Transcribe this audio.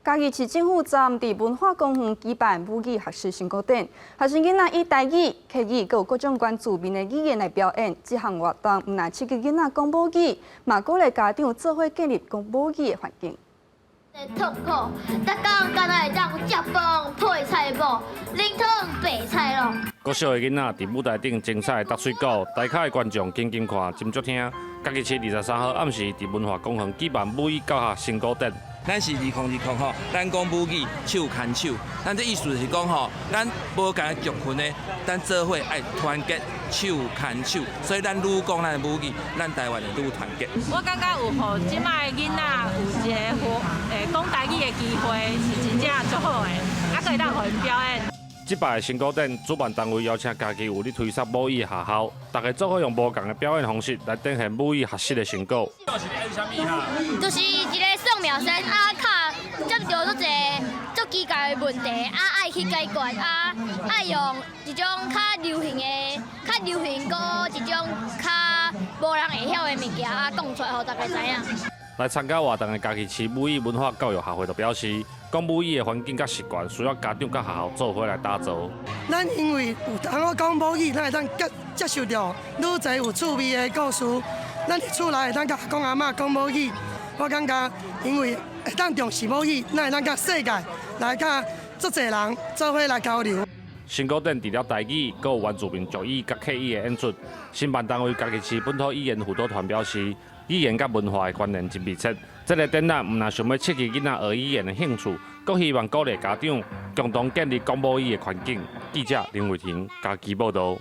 嘉義市政府昨暗佇文化公園舉辦母語學習成果展，學生囡仔以台語、客語閣有各種原住民的語言來表演。這項活動毋但刺激囡仔講母語，嘛鼓勵家長做伙建立講母語的環境。痛苦，逐工敢若會當食飯配菜脯，啉湯白菜滷。國小的囡仔佇舞台頂精彩踏水鼓，台下的觀眾緊緊看，斟酌聽。嘉義市23號暗時佇文化公園舉辦母語教學成果展。咱是2020吼，咱講母語手牽手，咱這意思就是講吼，咱無仝族群的，咱做伙愛團結手牽手，所以咱愈講咱的母語，咱台灣會愈團結。我感覺有予這擺的囡仔有一個活講台語的機會，是真正足好的，啊，閣會當予𪜶表演。這擺的成果展主辦單位邀請家己有咧推捒母語的學校，大家做伙用無仝的表演方式來展現母語學習的成果。就是一个素描師啊，較接著足濟足奇怪的問題啊，愛去解決啊，愛用一種較流行的、較流行閣一種較無人會曉的物件啊，講出來，予大家知影。來參加活動的嘉義市母語文化教育協會就表示，講母語的環境佮習慣需要家長佮學校做伙來打造。咱因為有通好講母語，咱會當接接受著愈濟有趣味的故事。咱佇厝內會當佮阿公阿嬤講母語，我感覺因為會當重視母語，咱會當佮世界來佮足濟人做伙來交流。成果展除了台語，閣有原住民族語佮客語的演出。承辦單位嘉義市本土語言輔導團表示，語言佮文化的關聯真密切。這个展覽毋但想欲刺激囡仔學語言的興趣，閣希望鼓勵家長共同建立講母語的環境。記者林偉婷嘉義報導。